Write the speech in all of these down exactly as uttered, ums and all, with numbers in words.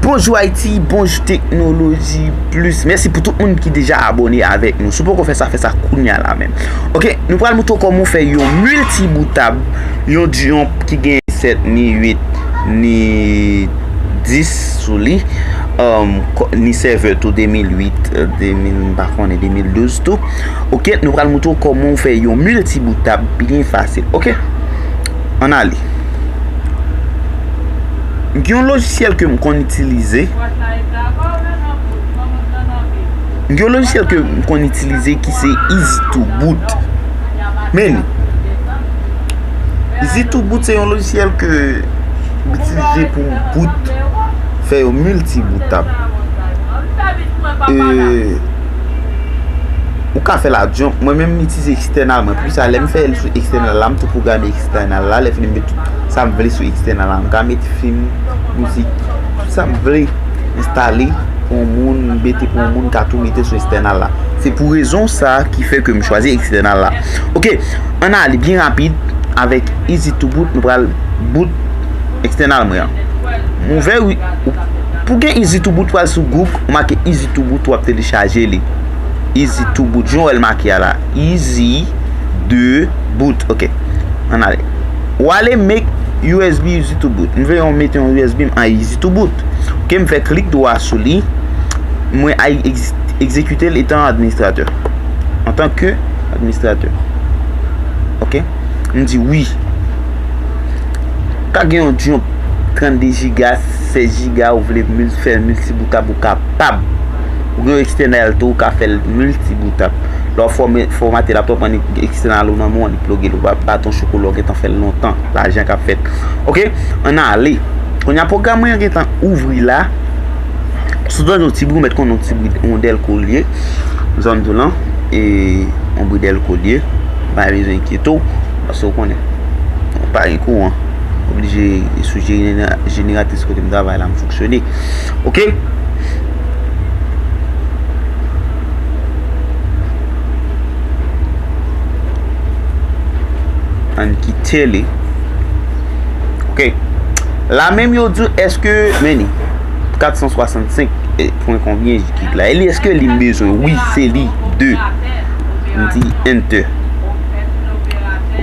Bonjou Ayiti, bonjou Teknoloji Plis. Mèsi pou tout moun ki deja abòne avèk nou. Si w poko fè sa, fè sa kounya la menm. Ok, nou pral moutre w kòman w fè yon miltiboutab, yon jump ki gen sèt, ni uit, ni dis sou li, um, ko- ni sèvè tou de mil uit, de mil, m pa konnen, de mil douz tou. Ok, nou pral moutre w kòman w fè yon miltiboutab byen fasil. Ok, ann ale. Gen yon lojisyèl ke m konn itilize. Gen yon lojisyèl ke m konn itilize ki se Easy to Boot. Men li. Easy to Boot se yon lojisyèl ke m itilize pou m boot, fè yon miltiboutab. E, ou ka fè l a jump. Mwen menm, m itilize ekstènal mwen. Pou sa, lè m fè l sou ekstènal la, m tou pwograme ekstènal la. Lè fini, m met tout sa m vle sou ekstènal la. M ka mete fim, mizik, tout sa m vle enstale pou yon moun, mete pou yon moun, ka tou mete sou ekstènal la. Se pou rezon sa ki fè ke m chwazi ekstènal la. Ok, ann ale byen rapid avèk Easy to Boot, nou pral boot ekstènal mwen an. M ouvè wi. Pou gen Easy to Boot, pral sou Google, ou make Easy to Boot, w ap telechaje li. Easy to Boot, jan w wè l make a la. Easy to Boot. Ok. Ann ale. W ale make U S B Easy to Boot. M vle yon mete yon U S B m an Easy to Boot. Ok, m fè klik dwa sou li. Mwen ay egz- egzekite l etan administratè. Antanke administratè. Ok. M di wi. Ka gen yon jump trannde jiga, sèz jiga, ou vle mil- fè miltiboutab, ou kapab. Ou gen yon ekstènal tou, ou ka fè l miltiboutab. Lè w fòme- fòmate laptop, annik ekstènal ou nan men w, annik ploge l, ou pa bat yon chokola, ou gentan fè l lontan. Lajan k ap fèt. Ok, ann ale. Kounye a, pwogram mwen an gentan ouvri la. Si w tande yon ti bri, ou mèt konnen yon ti bri, yon dèlko l ye. Zòn tou lan, e yon bri dèlko l ye. Pa bezwen enkyete w, paske w konnen. Pa gen kouran. Oblije sou jenera- jeneratris kote m travay la, m fonksyone. Ok? Ann kite li. Ok. La menm yo di w, èske, men ni, kat san swasannsenk, e, pwen konbyen gig la? E li, èske li m bezwen? Wi, se li, de. M di enter.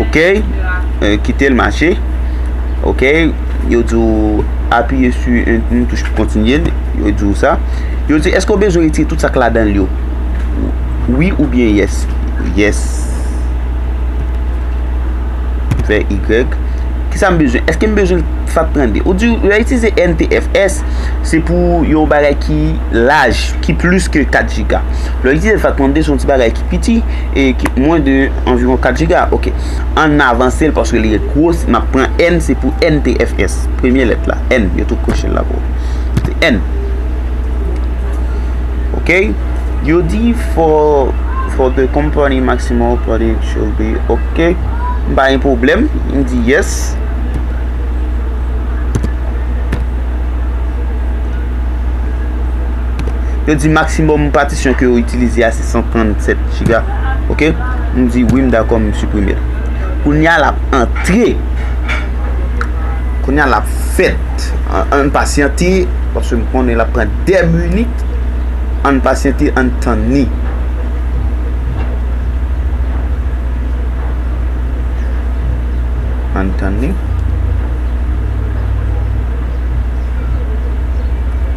Ok. E, kite l mache. Ok. Yo di w apiye sou yon, yon touch pou kontinye. Yo di w sa. Yo di, èske w bezwen retire tout sa k ladan l yo? Wi oubyen yes? Yes. M fè Y. Kisa m bezwen? Èske m bezwen FAT trannde? Ou di, lè w itilize N T F S, se pou yon bagay ki laj, ki plis ke kat jiga. Lè w itilize FAT trannde, se yon ti bagay ki piti, e ki mwen de anviwon kat jiga. Ok. Ann avanse l paske li gwo, n ap pran N, se pou N T F S. Premye lèt la, N. Yo tou kwoche l la pou ou. Se N. Ok. Yo di for, for the company maximum product should be ok. M pa gen pwoblèm. M di yes. Yo di maksimòm patisyon ke yo itilize a se san trannsèt jiga. Ok. M di wi, m dakò, m siprime l. Kounye a l ap antre. Kounye a l ap fèt. Ann, ann pasyante, paske m konnen l ap pran de minit. Ann pasyante, ann tann li. Ann tann li.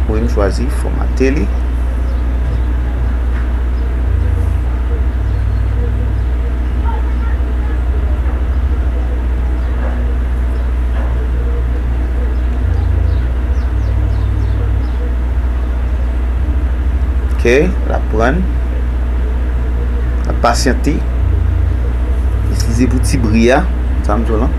Wi, m chwazi fòmate li. Ok, l ap pran. L ap pasyante. Eskize pou ti bri a. Sa m di w lan.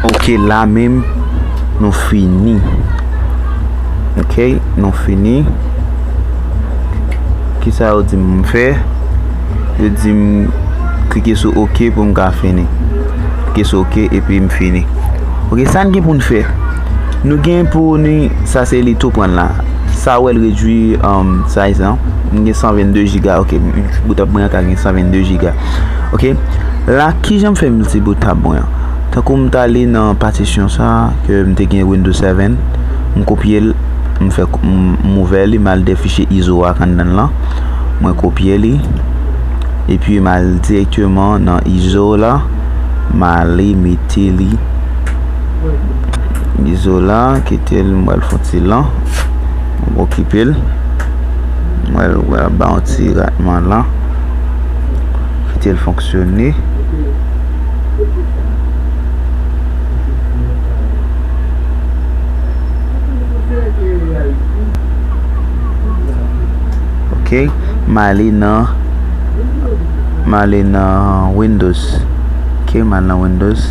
Ok, la menm, nou fini. Ok, nou fini. Kisa yo di m fè? Yo di m klike sou ok pou m ka fini. Klike sou oke epi m fini. Oke, sa n gen pou n fè? Nou gen pou nou, sa se li tou pran la. Sa w wè l redwi, um, size lan. M gen san vennde jiga, oke. M, boot up mwen an ka gen san vennde jiga. Oke. La, kijan m fè milti boot up mwen an? Tankou m t ale nan patisyon sa, ke m te gen Windows seven, m kopye l, m fè, m, m ouvè li, m al de fichye izo a k anndan l lan. Mwen kopye li. Epi m al dirèkteman nan izo la. M ale mete li. Izo la, kite l, m pral fè yon ti lan. M okipe l. M pral, pral ba yon ti ratman lan. Kite l fonksyone. Oke, m ale nan, m ale nan Windows. Oke, m al nan Windows.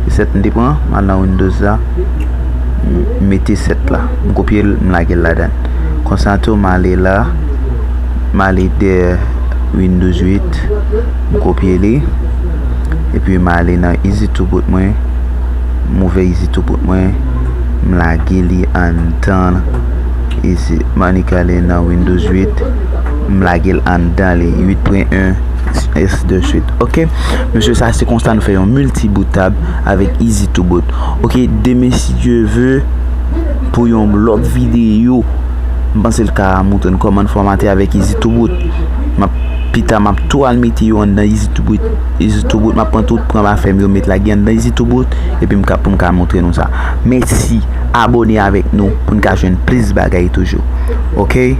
E sèt m te pran, m al nan Windows la. M mete sèt la. M kopye l, m lage l ladan. Konsa tou, m ale la. M ale dèyè Windows uit. M kopye li. Epi m ale nan Easy to Boot mwen. M ouvè Easy to Boot mwen. M lage li anndan Easy. M annik ale nan Windows uit. M lage l anndan li, uit pwen en, ainsi de suite. Oke? Mesye, sa se konsa nou fè yon milti boot tab avèk Easy to Boot. Oke, demen si Dye ve, pou yon lòt videyo, m panse l ka montre n kòman n fòmate avèk Easy to Boot. M ap, pita m ap tou al mete yo anndan Easy to Boot. Easy to Boot, m ap pran tout pran afè m yo, met lage anndan Easy to Boot, epi m ka, pou m ka montre nou sa. Mèsi, abòne avèk nou pou n ka jwenn plis bagay toujou. Oke?